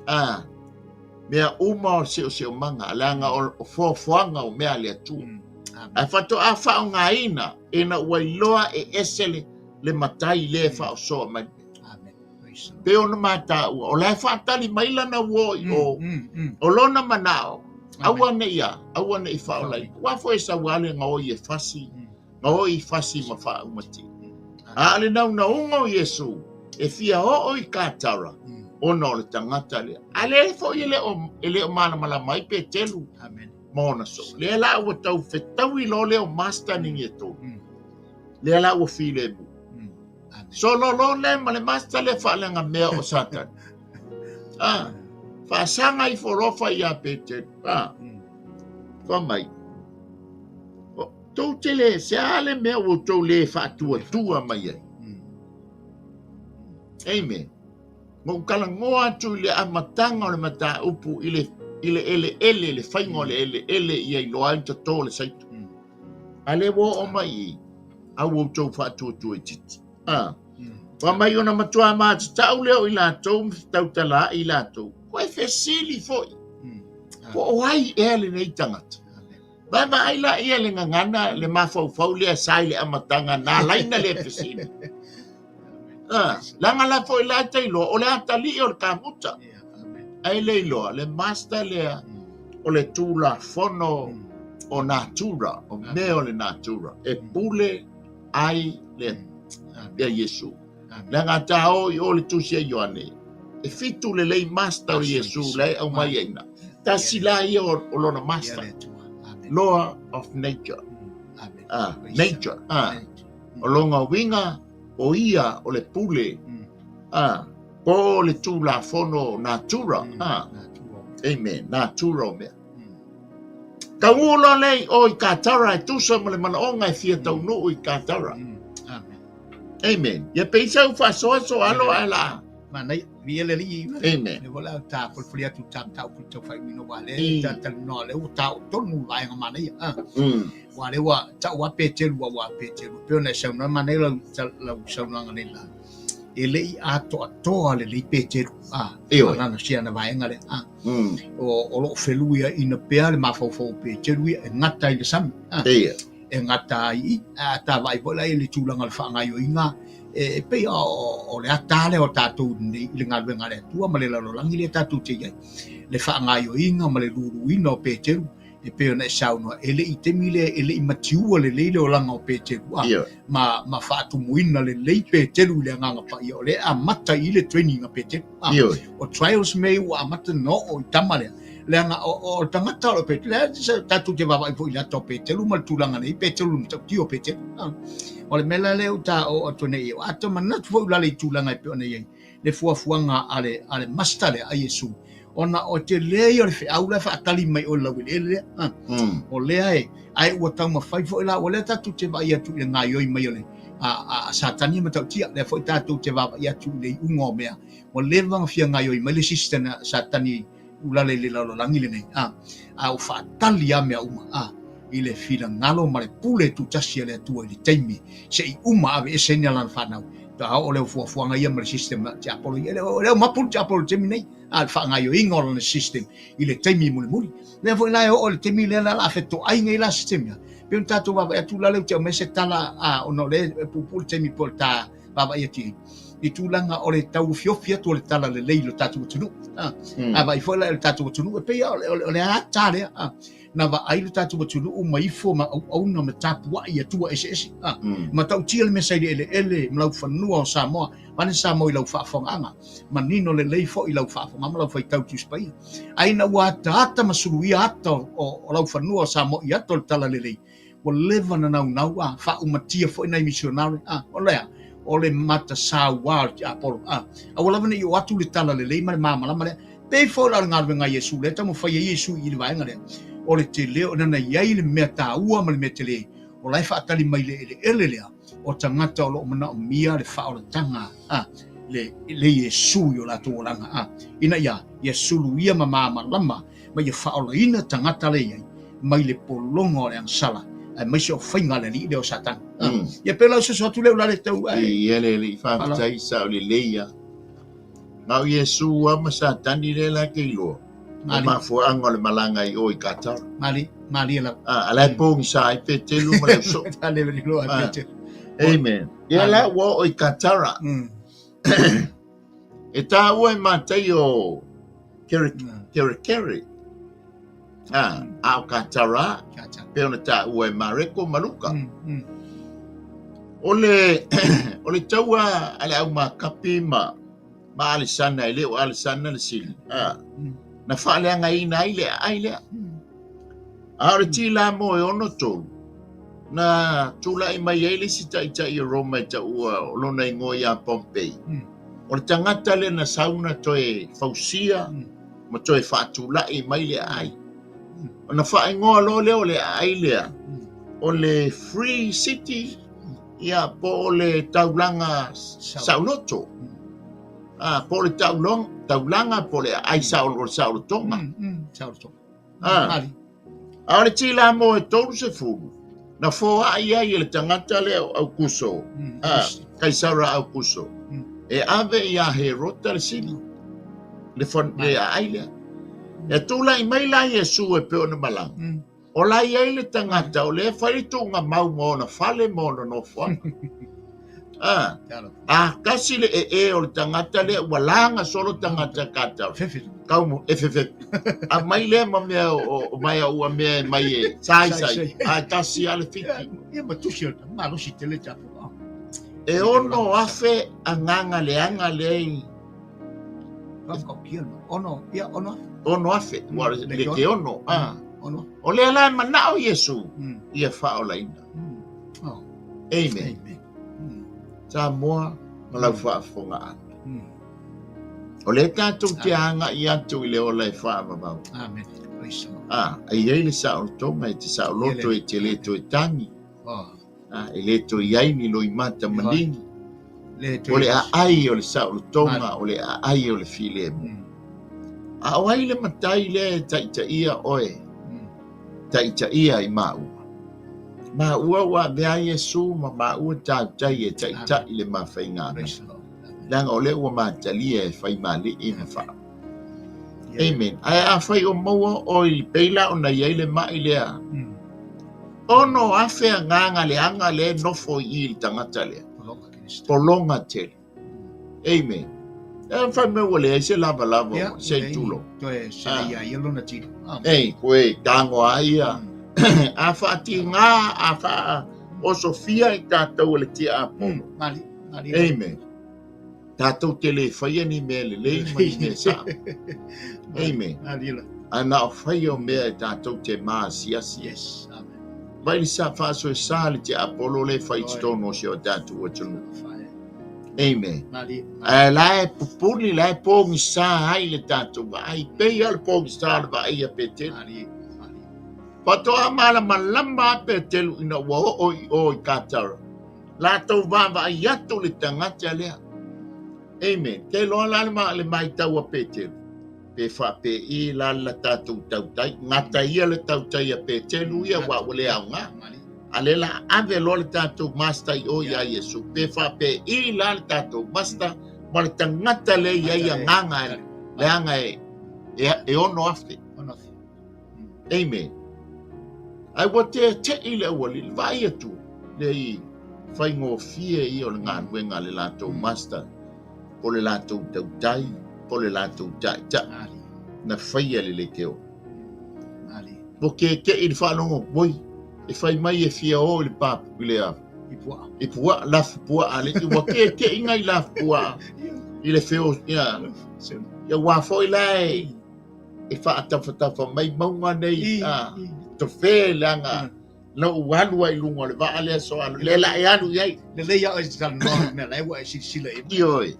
A: A, mea uma o le seoseomaga, leaga o foafoaga o mea a le Atua. Ae faatoa faaaogaina ina ua iloa e ese le, le matai lea e faaosoa mai. Pei ona mataua, o la e faatali mai lana uo i o, o lona manao, aua ne i a, aua ne i faaolaina. Aua foi e sau lava le gaoi e fasi, gaoi i fasi ma faaumatia. A o le naunauga o Iesu, e fia oo i Katara, ona o le tagata lea. A lea foi e le o, e le o malamalama ai Petelu ma ona soo. Lea la ua tau fetaui loa lea o master ni e tolu. Lea la ua filemu. Solo loa lea ma le master lea faaleagamea o Satani. Ah, faasaga ifo loa fai ia Petelu. Ah, fai mai, tou te le, se a le mea ua outou le faatuatua mai ai? Amen. Na ou talanoa atu i le amataga o le mataupu i le, i le eleele, le faiga o le eleele ia iloa ai ona toto le saito. A lea ua oo mai i i, a ua outou faatuatua itiiti. A. Fai mai ona matua matatau lea o i latou ma fetautalaai i latou. Ua e fesili foi, po o ai ea lenei tagata? Vaavaai la ia le gagana, le mafaufau lea sa i le amataga na alaina le fesili. Ah, leaga la foi la e te iloa, o le atalii o le kamuta. Ae le iloa, le master lea o le tulafono o natura, o mea o le natura, e pule ai le ia Iesu. Leaga a ta o i o le tusi a Ioane, e fitu lelei master o Iesu la e aumai ai ina. Tasi la ia o, o lona master. Law of nature. Ah, nature. Ah, o lona uiga o ia o le pule. Ah, po o le tulafono natura. Ah, amen. Natura o mea. Taunuu loa lea i o i Katara e tusa ma le manaoga e fia taunuu i Katara. Amen. Ia pei sa u faasoaso alo ae la.
B: Manaia, viia le Alii.
A: Amen.
B: Le vola ta folifoli atu ta mataupu i tau faaiuina aua lea mm. ta talanoa lea ua taoo tonu le vaega manaia. Ah. Mm. Aua lea ua tau a Peteru aua Peteru. Pei ona e saunoa manaia lau, lau saunoaga nei la. E le i atoatoa lelei Peteru. Ah. Lana siana vaega lea. Ah. Mm. O, o loo feluiaina pea le mafaufau o Peteru ia e gata i le sami. Ah.
A: Ia.
B: E gata ai i, a ta vaai foi la i le tulaga o le faagaoioiga, e pei o, o le ata lea o tatou nei i le galuega a le Atua ma le lalolagi lea tatou te i ai. Le faagaoioiga ma le luluina o Peteru, e pei ona e saunoa, e le i taimi lea e le i matiua lelei le olaga o Peteru, a,
A: Ioe.
B: ma, ma faatumuina lelei Peteru i le Agaga Paia, o lea e amata i le training a Peteru. A,
A: Ioe.
B: o trials mea ia ua amata ona oo i tama lea. Leaga o le tagata o le Petelu, lea tatou te vaavaai foi i le ata o Petelu ma le tulaga nei, Petelu le matautia o Petelu. O le mea la lea ua ta oo atu nei, a ta manatu foi ulale i tulaga e pei ona i ai le fuafuaga a le, a le Master lea, a Iesu, ona o tele ia o le feau la e faatali mai o le laueleele lea. O lea e, ae ua taumafai foi la, ua lea tatou te vaai atu i le gaioi mai o le a Satani e matautia, lea foi tatou te vaavaai atu i le iuga o mea, ua leva ona fia gaioi mai le system a Satani ulale i le lalolagi lenei, a, a ua faatali lava mea uma, a, i le finagalo ma le pule tutasi a le Atua i le taimi se i uma aveese ai lana fanau. Faatoa oo lea o fuafuaga ia ma le system a tiapolo ia. E le o mapu le tiapolo i le taimi nei, a, le faagaoioiga o lana system i le taimi mulimuli. Lea foi la e oo i le taimi lea la o le a fetoai nei la system ia. Pei ona tatou vaavaai atu la lea ou te aumaia se tala, a, ona o lea e puupuu le taimi po o le ta vaavaai atu i ai i tulaga o le tauofiofi atu o le talalelei i lo tatou atunuu. A, a vaai foi la i le tatou atunuu, e pei o le ata lea, a, na vaai lo tatou atunuu ma ifo ma auauna ma tapuai i atua eseese. A, matautia le mea sa i le eleele ma laufanua o Samoa, vaeane Samoa i lau faafofogaaga, manino lelei foi i lau faafofoga ma lau faitau Tusi Paia. Ae ina ua ataata ma suluia ata o laufanua o Samoa i ata o le talalelei, ua leva na naunau a, faaumatia foi nai misionare a, o le a? O le matasauā o le tiapolo a, aua lava ne i oo atu le talalelei ma le malamalama lea. Pei foi la o le galuega a Iesu lea e taumafai ai Iesu i le vaega lea, o le tele o lana i ai le mea taua ma le mea tele o la e faatali mai le eleele lea o tagata o lo o manaomia le faaolataga a le, le Iesu i o latou olaga a, ina ia ia suluia ma malamalama ma ia faaolaina tagata lea i ai mai le pologa o le agasala aemaise o faiga a le alii lea o Satani. Ia pei la o soso atu lea ulale tau ae.
A: Ia le alii faafetai sao lelei a. Na o Iesu a ma Satani lea la ke iloa. O mafuaaga o le malaga i o i Katara.
B: Mali, malie lava.
A: A la e pogisa ai Petelu ma le uso.
B: Le iloa e Petelu.
A: Amen. Ia la ua oo i Katara. E taua e Mataio Kerekere, a, a o Katara, pei ona taua e Mareko ma Luka. O le, o le taua a le aumakapi ma, ma Alesana, e le o Alesana le sili, a, na faaleagaina ai le aai lea. A o le tila mo e 63, na tulai mai ai le isi taitai o Roma e taua o lona igoa ia Pompei. O le tagata lea na sau na toe fausia ma toe faatulai mai le aai. Ona faaigoa loa lea o le aai lea, o le Free City, ia, po o le taulaga saoloto. Ah, po o le taulaga po o le aai o le saolotoga. Ah. A o le tila mo e 30, na foai ai e le tagata lea o Aukuso, a, Kaisara Aukuso, e ave iā Herota le sili, le, le aai lea. E tulai mai la Iesu e pei ona malaga, o la i ai le tagata o lea e fai le tuugamau ma ona fale ma ona nofoaga. A, a tasi le ee o le tagata lea ua laga solo tagata Katara. Kau mo e fefe. A mai lea ma mea o mai a ua mea e mai e sai sai. A tasi a le fiti.
B: Ia ma tusi o malosi tele tapu.
A: E 6,000 agaga leaga lea i
B: Ono, ia, ono.
A: 6,000, ua le ke ono. Ah. O lea la e manao Iesu ia faaolaina. Amen. Samoa ma lau faafofogaaga. O lea tatou te agai atu i le ola e faavavau.
B: Amen.
A: Ah, e i ai le saolotoga e te saoloto e te le toe tagi. Ah, e le toe i ai ni loimata manini. O le aai o le saolotoga, o le aai o le filemu. A o ai le matai lea e taitaia oe, taitaia i maua. Maua ua avea Iesu ma maua tautai e taitai le mafaiga. Leaga o lea ua matalia e fai malii ma faa. Amen. Ae afai o maua oe i pei la ona i ai le mai lea. 6,000 agaga leaga lea e nofo i i le tagata lea. Pologa tele. Amen. E fai mai ua leai se lavalava
B: Ia,
A: se
B: leai,
A: tulo.
B: Toe se ah. ia ia lona tino.
A: Ah. Ei, koe tago a ia. A faatigā, a faa osofia i tātou e le tiapolo.
B: Mali, mali.
A: Amen. Tātou te le whaia ni mea lelei ma ni mea sa. Amen.
B: Mali la.
A: Ae na o faia o mea e tatou te maasiasi.
B: Yes. Amen.
A: Vai le sa faasoesa le tiapolo le fai i totonu o si o tatou atunuu. Amen. Ae la e pupuni, la e pogisa ai le tatou vaai. Pei lava o le pogisa o le vaai a Petelu. Faatoa malamalama a Petelu ina ua oo i o i Katara. Latou vaavaai atu le tagata lea. Amen. Ke loa la le, ma, le maitau a Petelu. Pe faapei la le tatou tautai. Gata ia le tautai a Petelu ia ua ua le aoga. A le la ave loa le tatou master i o iā Iesu. Pe faapei la le tatou master ma le tagata lea i ai agaga leaga e, e, e 6,000. Amen. Ae ua tete'i le aualii, vaai atu le i faigofie ia o le galuega a le latou master, po le latou tautai, po le latou taitai, na faia le leiteo. Ua keke'i i le faalogo, oi, e fai mai e fia o i le pa, i le a,
B: I puaa.
A: I puaa, lafu puaa le, ua keke'i ngai lafu puaa i le feo, ia, ia ua foi la e, e faatafatafa mai mauga nei a tofe leaga na ou alu ai i luga o le vaa lea so alu lea la e alu i ai.
B: Lelei a oe e talanoa i mea la e ua e silasila i ai.
A: Ioe.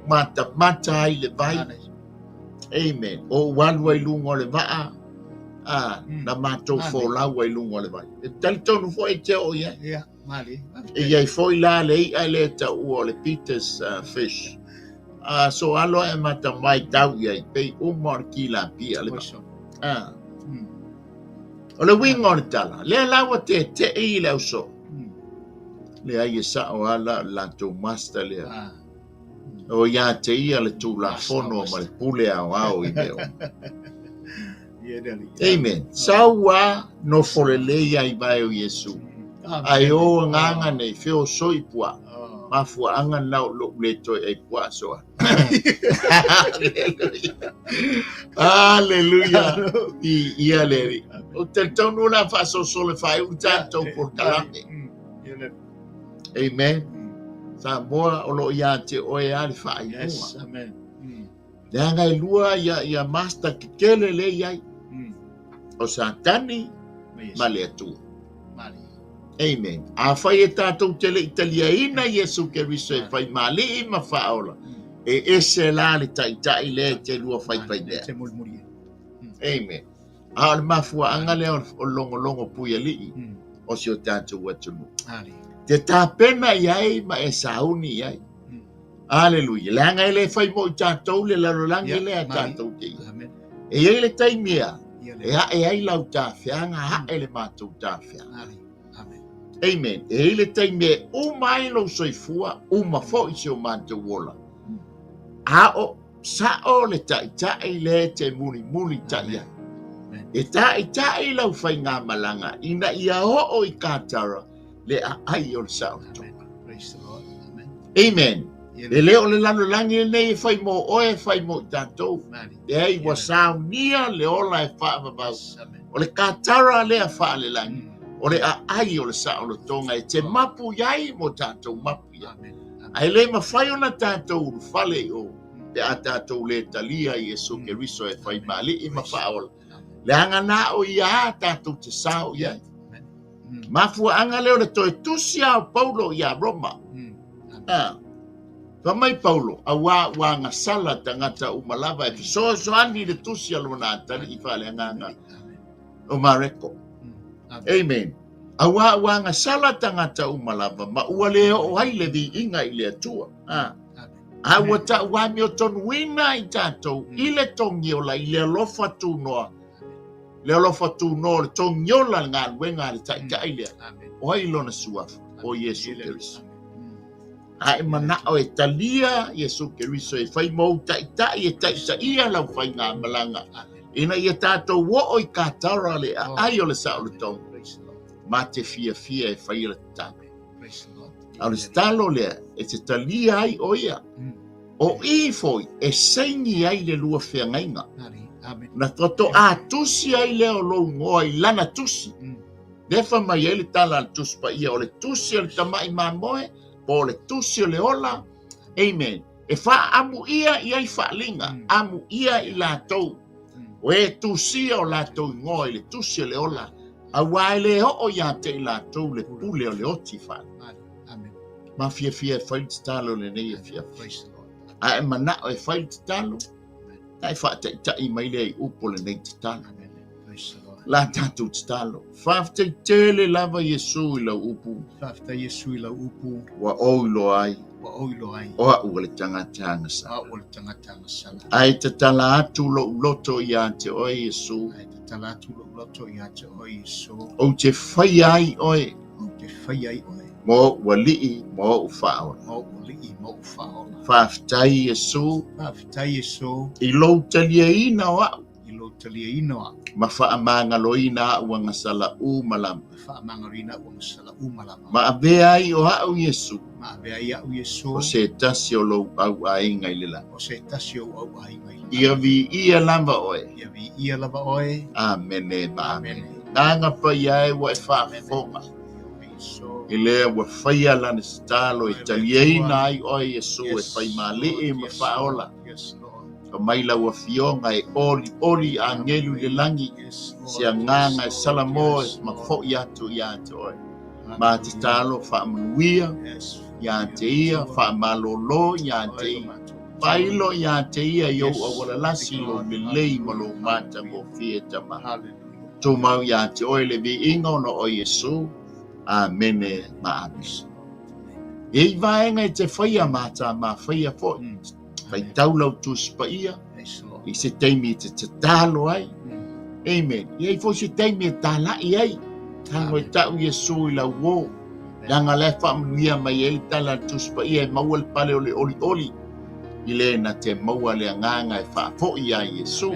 A: Matamata ai le vai. Amen. O ou alu ai i luga o le vaa, a, na matou folau ai i luga o le vai. E talitonu foi e te oo i ai.
B: Ia, malie.
A: E i ai foi la le i'a lea e taua o le Peter's fish. A so alo ae mata mai tau i ai, pei uma o le tilapia le vaa. A. O le uiga o le tala, lea la ua tete'i i le ausoo. Leai e sa'o lava la o le latou master lea. O ia te ia le Tulafono ma le pule aoao i mea uma. Amen. Sau a nofo lelei ai vae o Iesu. Ae o agaga nei feosoi puaa. Mafuaaga na o lou le toe ai puaa soa. Haleluia. Haleluia. I ia le Alii. Ou te talitonu la faasolosolo e faaiu le tatou polokalame. Amen. Samoa o lo o ia te oe lava le faaiuga.
B: Yes, amen.
A: Leaga e lua ia, ia master tetele le i ai. O Satani ma le Atua. Amen. Afai e tatou te le i taliaina Iesu Keriso e fai ma Alii ma Faaola, e ese la le taitai lea e te lua faifaimea. Amen. A o le mafuaaga lea o le logologo puialii o si o tatou atunuu. Te tapena i ai ma e sauni i ai. Aleluia. Leaga e le fai mo i tatou le lalolagi lea tatou te i ai. E i ai le taimi ea e ae ai lau tafeaga, ae le matou tafeaga. Amen. E i ai le taimi e uma ai lou soifua, uma foi si o matou ola. A o sa'o le taitai lea e te mulimulitai ai. E taitai lau faigamalaga ina ia oo i Katara le aai o le saolotoga. Amen. E le o le lalolagi lenei e fai mo oe, e fai mo i tatou. Leai, ua saunia le ola e faavavau. O le Katara lea faalelagi, o le aai o le saolotoga e te mapu i ai mo tatou mapu i ai. Ae le mafai ona tatou ulufale i o pe a tatou le talia Iesu Keriso e fai ma Alii ma Faaola. Leaga na o ia a tatou te sao i ai. Mafuaaga lea o le toe tusi a o Paulo iā Roma. Ah. Fai mai Paulo, auā ua agasala tagata uma lava e fesoasoani i le tusi a lona atalii faaleagaga o Mareko. Amen. Auā ua agasala tagata uma lava ma ua le oo ai le viiga i le Atua. Ah. A ua ta'u amiotonuina i tatou i le togiola i le alofa tunoa, le alofa tunoa o le togiola le galuega a le Taitai lea. O ai lona suafa? O Iesu Keriso. A e mana'o e talia Iesu Keriso e fai mou Taitai e taitaia lau faigamalaga ina ia tatou oo i Katara le aai o le saolotoga, ma te fiafia e faia le tatalo. A o le tatalo lea e te talia ai o ia. O i foi e saini ai le lua feagaiga. Na faatoa tusi ai lea o lou igoa i lana tusi. Lea fai mai ai le tala a le Tusi Paia, o le tusi o le tama'i mamoe, po o le tusi o le ola. Amen. E faaamuia i ai faaaliga, amuia i latou. O e tusia o latou igoa i le tusi o le ola, auā e le oo iā te i latou le pule o le oti faale. Ma fiafia e fai le tatalo i lenei afiafi. A e manao e fai le tatalo, ta e faataitai mai lea i upu o lenei tatalo. La tatou tatalo. Faafetai tele lava Iesu i lau upu.
B: Faafetai Iesu i lau upu.
A: Ua ou iloa ai.
B: Ua ou iloa ai.
A: O au o le tagata agasala.
B: O au o le tagata agasala.
A: Ae tatala atu lou loto ia te oe Iesu.
B: Ae tatala atu lou loto ia te oe Iesu.
A: Ou te faia ai oe.
B: Ou te faia ai oe.
A: Ma ou alii ma ou faaola.
B: Ma ou alii ma ou faaola.
A: Faafetai Iesu.
B: Faafetai Iesu.
A: I lou taliaina o au.
B: I lou taliaina o au.
A: Ma faamagaloina a'u agasala uma lava.
B: Ma faamagaloina a'u agasala uma lava.
A: Ma avea ai o a'u Iesu.
B: Ma avea ai a'u Iesu.
A: O se tasi o lou au aiga i le lagi.
B: O se tasi o ou au aiga i le lagi.
A: Ia viia lava oe.
B: Ia viia lava oe.
A: Amene ma amene. Agaga Paia e ua e faafofoga. I lea ua faia lana tatalo e taliaina ai oe Iesu e fai ma Alii ma Faaola. Aumai lau Afioga e olioli agelu i le lagi, se agaga e salamo e mafo'i atu iā te oe. Ma tatalo faamanuia iā te ia, faamalōlō iā te ia, faailo iā te ia i ou auala lasi, lou lelei ma lou matagofie Tama. Tumau iā te oe le viiga ona o Iesu. Amene ma amene. E i vaega e te faia mā tā mā faia fo'i. Faitau lau Tusi Paia i se taimi e te tatalo ai. Amen. E i ai foi se taimi e tāla'i ai. Tago e ta'u Iesu i lau uō. Leaga la e faamanuia mai ai le tala a le Tusi Paia e maua le pale o le olioli i le na te maua le agaga e faafo'i iā Iesu.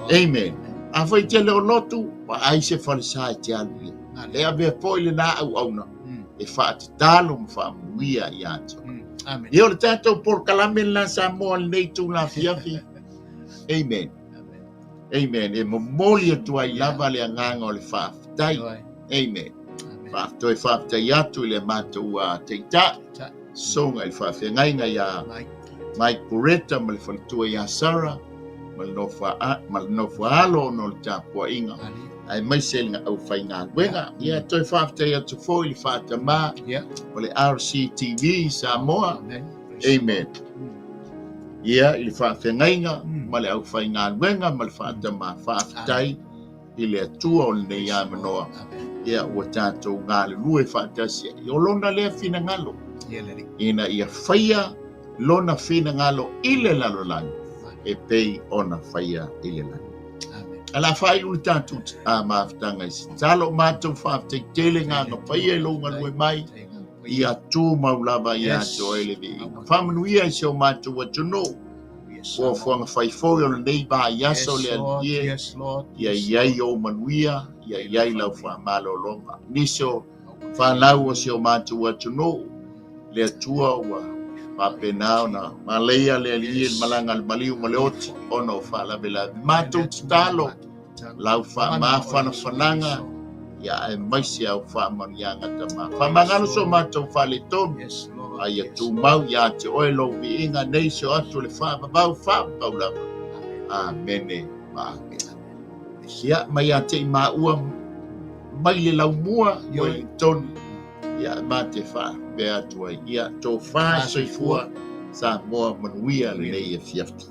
A: Amen. Afai tele o lotu, vaai se falesa e te alu i ai. E avea foi lenā auauna e faatatalo ma faamanuia iā te oe.
B: Amen.
A: Ia o le tatou polokalame lenā Samoa lenei itula afiafi. Amen. Amen. E momoli atu ai lava le agaga o le faafetai. Amen. Faafetai faafetai atu i le matou taitai. Soga i le faafeagaiga iā Mike Buretta ma le faletua iā Sarah ma le nofo alo ona o le tapuaiga aemaise le aufaigaluega. Ia toe faafetai atu foi i le faatamā o le RCTV Samoa. Amen. Ia i le faafeagaiga ma le aufaigaluega ma le faatamā, faafetai i le Atua o lenei avanoa. Ia ua tatou galulue faatasi ai. O lona lea finagalo ina ia faia lona finagalo i le lalolagi e pei ona faia i le lagi. A la faaiu le tatou mafutaga i se tatalo, matou faafetai tele gaga paia i lou galue mai, ia tumau lava ia te oe le viiga. Faamanuia i si o matou atunuu, fuafuaga fai foi o lenei vaiaso le Alii e, ia i ai ou manuia, ia i ai lau faamalologa. Nisi o fanau o si o matou atunuu, le Atua ua faapena ona maleia le Alii i le malaga a le maliu ma le oti ona o faalavelave. Matou tatalo lau faamafanafanaga ia aemaise au faamanuiaga Tama. Faamagalo so matou faaletonu, a ia tumau ia te oe lou viiga nei so atu le faavavau faavavau lava. Amene ma amene. Ia mai ia te i maua mai le laumua Wellington ia ma te faapea atu ai ia tofa soifua Samoa manuia lenei afiafi.